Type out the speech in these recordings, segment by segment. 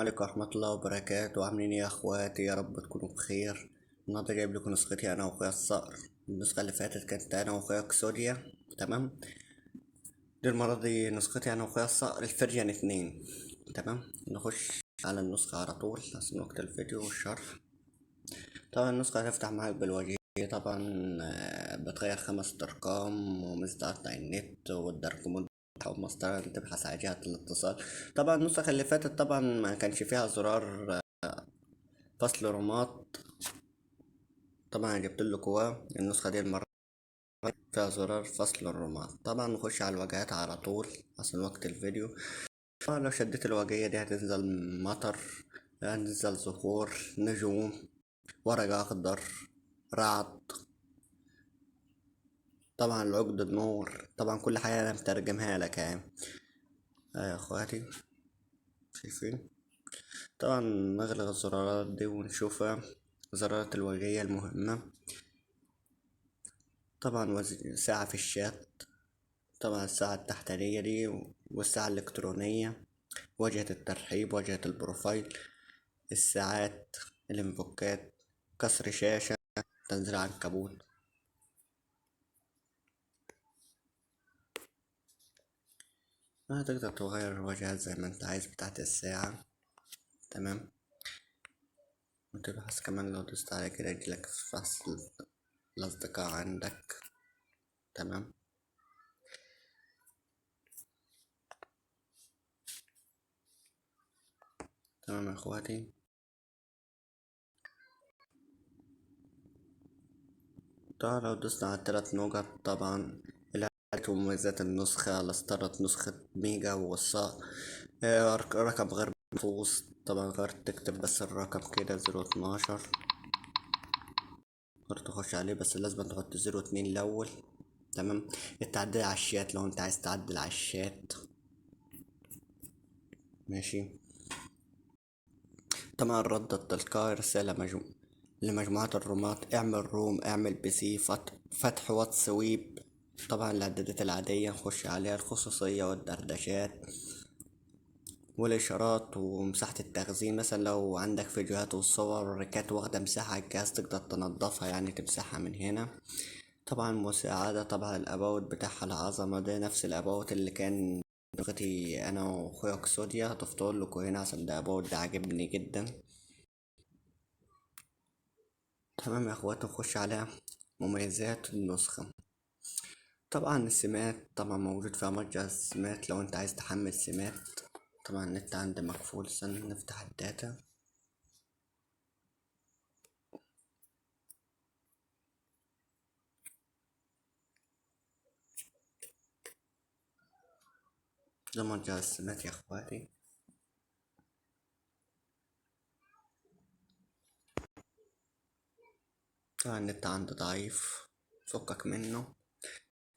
عليكم ورحمة الله وبركاته. عاملين ايه يا اخواتي؟ يا رب تكونوا بخير. النهارده جايب لكم نسختي انا واخويا الصقر. النسخة اللي فاتت كانت انا واخويا كسوديا، تمام. دي المرة دي نسختي انا واخويا الصقر ال version 2، تمام. نخش على النسخة على طول عشان وقت الفيديو والشرح. طبعا النسخة هتفتح معاك بالواجهة، طبعا بتغير 5 ارقام وميزة قطع النت وال dark mode او مسطرة تبحث على جهة الاتصال. طبعا النسخ اللي فاتت طبعا ما كانش فيها زرار فصل رماد، طبعا جبت لكم النسخة دي المرة فيها زرار فصل الرماد. طبعا نخش على الواجهات على طول عشان وقت الفيديو. طبعا لو شديت الواجهة دي هتنزل مطر، هتنزل زهور، نجوم، ورق اخضر، رعد، طبعا العقد النور، طبعا كل حاجة انا مترجمها لك اهي. يا اخواتي شايفين. طبعا نغلق الزرارات دي ونشوفها زرارات الواجهة المهمة. طبعا ساعة في الشات، طبعا الساعة التحتانية دي والساعة الإلكترونية، واجهة الترحيب، واجهة ال profile، الساعات، الانفوكات، كسر شاشة، تنزيل عنكبوت. هتقدر تغير الواجهات زي ما انت عايز بتاعت الساعة، تمام. وتبحث كمان لو دوست على كده يجيلك فصل الأصدقاء عندك، تمام. تمام يا اخواتي. طبعا لو دوسنا على التلات نقط، طبعا الإعدادات ومميزات النسخة، لاسترت نسخة ميجا والصاء، رقم غير محفوظ، طبعا غير تكتب بس الرقم كده 012، غير تخش عليه بس لازم تحط 02 الأول، تمام. التعديل على الشات لو انت عايز تعدل على الشات، ماشي. طبعا الرد التلقائي، رسالة لمجموعة الرومات، اعمل room، اعمل PC، فتح واتس ويب. طبعا الاعدادات العادية نخش عليها، الخصوصية والدردشات والإشارات ومساحة التخزين. مثلا لو عندك فيديوهات وصور وريكات واخدة مساحة على الجهاز تقدر تنظفها، يعني تمسحها من هنا. طبعا مساعدة، طبعا ال about بتاعها العظمة ده نفس ال about اللي كان نسختي أنا وأخويا كسوديا، هتفضل لكم هنا عشان ده about ده عاجبني جدا. تمام يا اخوات، نخش على مميزات النسخة. طبعا السمات، طبعا موجود فيها متجر السمات لو انت عايز تحمل سمات. طبعا النت عندي مقفول، استنى نفتح ال data. ده متجر السمات يا اخواتي. طبعا النت عندي ضعيف، فكك منه.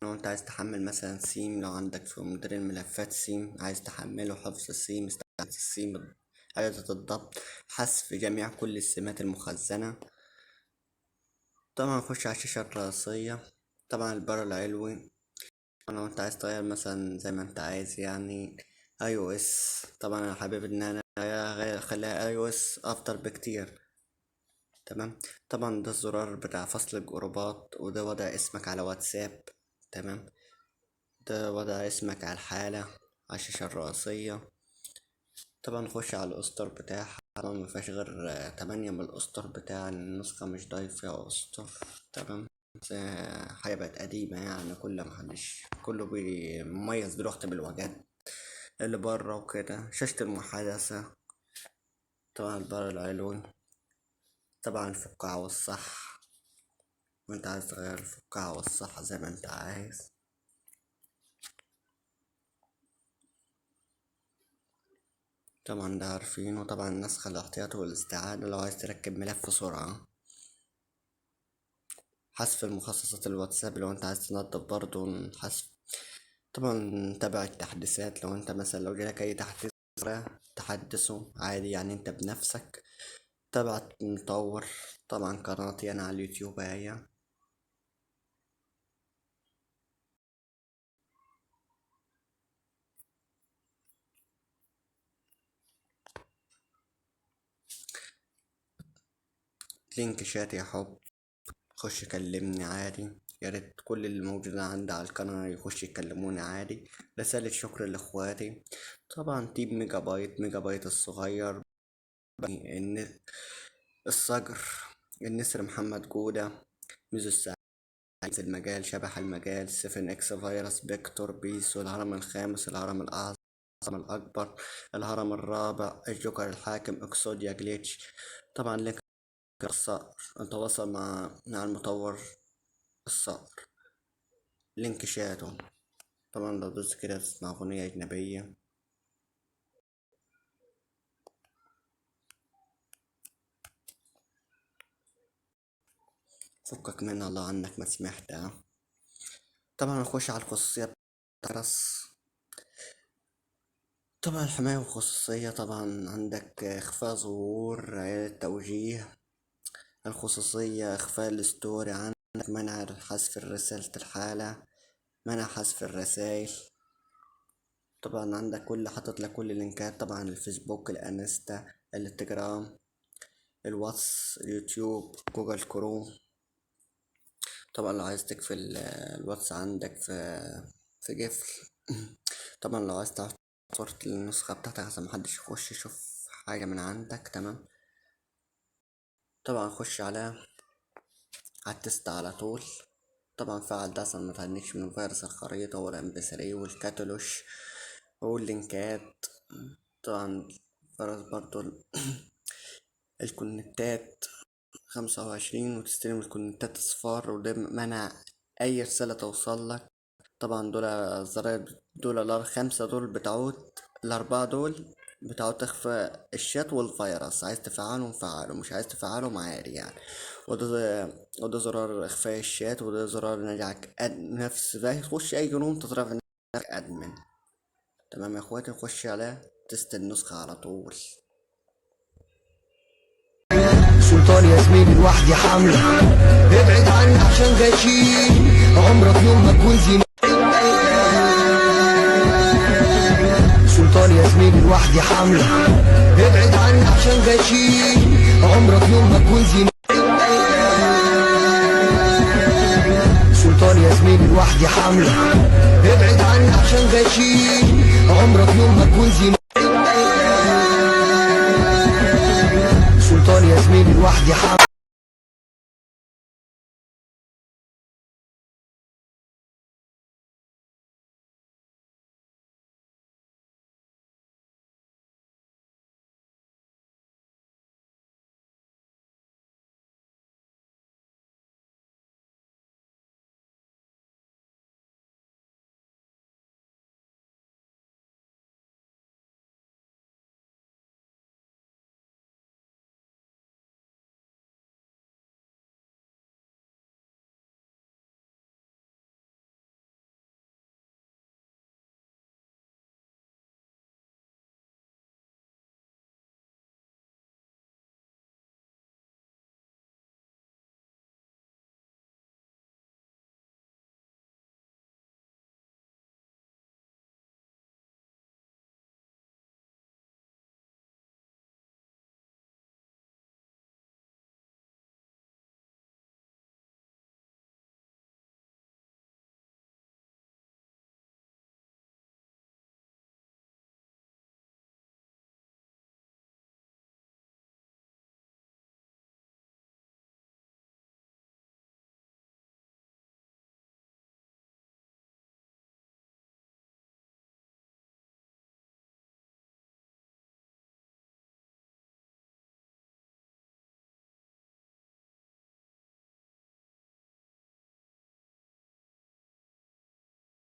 لو انت عايز تحمل مثلا سيم، لو عندك في مدير الملفات سيم عايز تحمله، حفظ السيم، استعادة السيم، إعادة الضبط، حذف جميع كل السمات المخزنة. طبعا نخش على الشاشة الرئيسية. طبعا البار العلوي لو انت عايز تغير مثلا زي ما انت عايز، يعني iOS. طبعا انا حابب ان انا اخليها iOS افضل بكتير، تمام. طبعا ده الزرار بتاع فصل الجروبات، وده وضع اسمك على واتساب، تمام. ده وضع اسمك على الحالة على الشاشة الرئيسية. طبعا نخش على الأسطر بتاعها، طبعا ما فيهاش غير 8 من الأسطر بتاع النسخة، مش ضايف فيها أسطر، تمام. بس حاجة بقت قديمة يعني، كل ما حدش كله بيميز دلوقتي بالواجهات اللي بره وكده. شاشة المحادثة، طبعا البار العلوي، طبعا الفقاعة والصح، وانت عايز تغير الفقاعة والصح زي ما انت عايز. طبعا ده عارفينه. طبعا النسخة الاحتياطي والاستعادة لو عايز تركب ملف سرعة. حذف المخصصات الواتساب لو انت عايز تنظف برضو حذف. طبعا تبع التحديثات، لو انت مثلا لو جالك اي تحديث تحدثه عادي، يعني انت بنفسك. تبع المطور، طبعا قناتي انا على اليوتيوب اهي. link chat يا حب، خش كلمني عادي. يا ريت كل اللي موجودين عندي على القناة يخش يكلموني عادي. رسالة شكر لاخواتي. طبعا تيب ميجا بايت، ميجا بايت الصغير، الصقر، النسر محمد جودة، ميزو السعيد، المجال، شبح المجال، سفن اكس فيروس، بيكتور، بيسو، الهرم الخامس، الهرم الاعظم، الهرم الاكبر، الهرم الرابع، الجوكر الحاكم، اكسوديا جليتش. طبعا link الصقر، نتواصل مع المطور الصقر، link شاته. طبعا لو دوست كده تسمع اغنية اجنبية. فكك منها، الله عنك ما سمعتها. طبعا نخش على الخصوصية بتاعت طبعا الحماية والخصوصية. طبعا عندك اخفاء ظهور، عيادة توجيه، الخصوصية، اخفاء ال story، عندك منع حذف رسالة الحالة، منع حذف الرسائل. طبعا عندك كل حاطط لك كل اللينكات، طبعا الفيسبوك، الانستا، الانستجرام، الواتس، اليوتيوب، جوجل كروم. طبعا لو عايز تقفل الواتس عندك في قفل. طبعا لو عايز تعرف صورة النسخة بتاعتك عشان محدش يخش يشوف حاجة من عندك، تمام. طبعا خش على ال test على طول. طبعا فعل ده عشان متهنكش من فيروس الخريطة وال MP3 والكاتالوج واللينكات. طبعا فيروس برضو الكونتات 25، وتستلم الكونتات اصفار، وده منع اي رسالة توصل لك. طبعا دول الزراير، دول الخمسة دول بتعود، الأربعة دول بتعود تخفى الشات والفيروس. عايز تفعلهم فعله، مش عايز تفعلهم عادي يعني. وده زرار إخفاء الشات، وده زرار نرجعك نفس ده، تخش أي room تطرف نفسك admin. تمام يا اخواتي، نخش على test النسخة على طول. سلطان يا زميلي لوحدي حملة، ابعد عني عشان غشيم، عمرك يوم ما تكون زي. سلطان يا زميلي لوحدي حملة، ابعد عني عشان غشيم، عمرك يوم ما تكون زي. سلطان يا زميلي لوحدي حملة، ابعد عني عشان غشيم، عمرك يوم ما تكون زي. سلطان يا زميلي لوحدي حملة.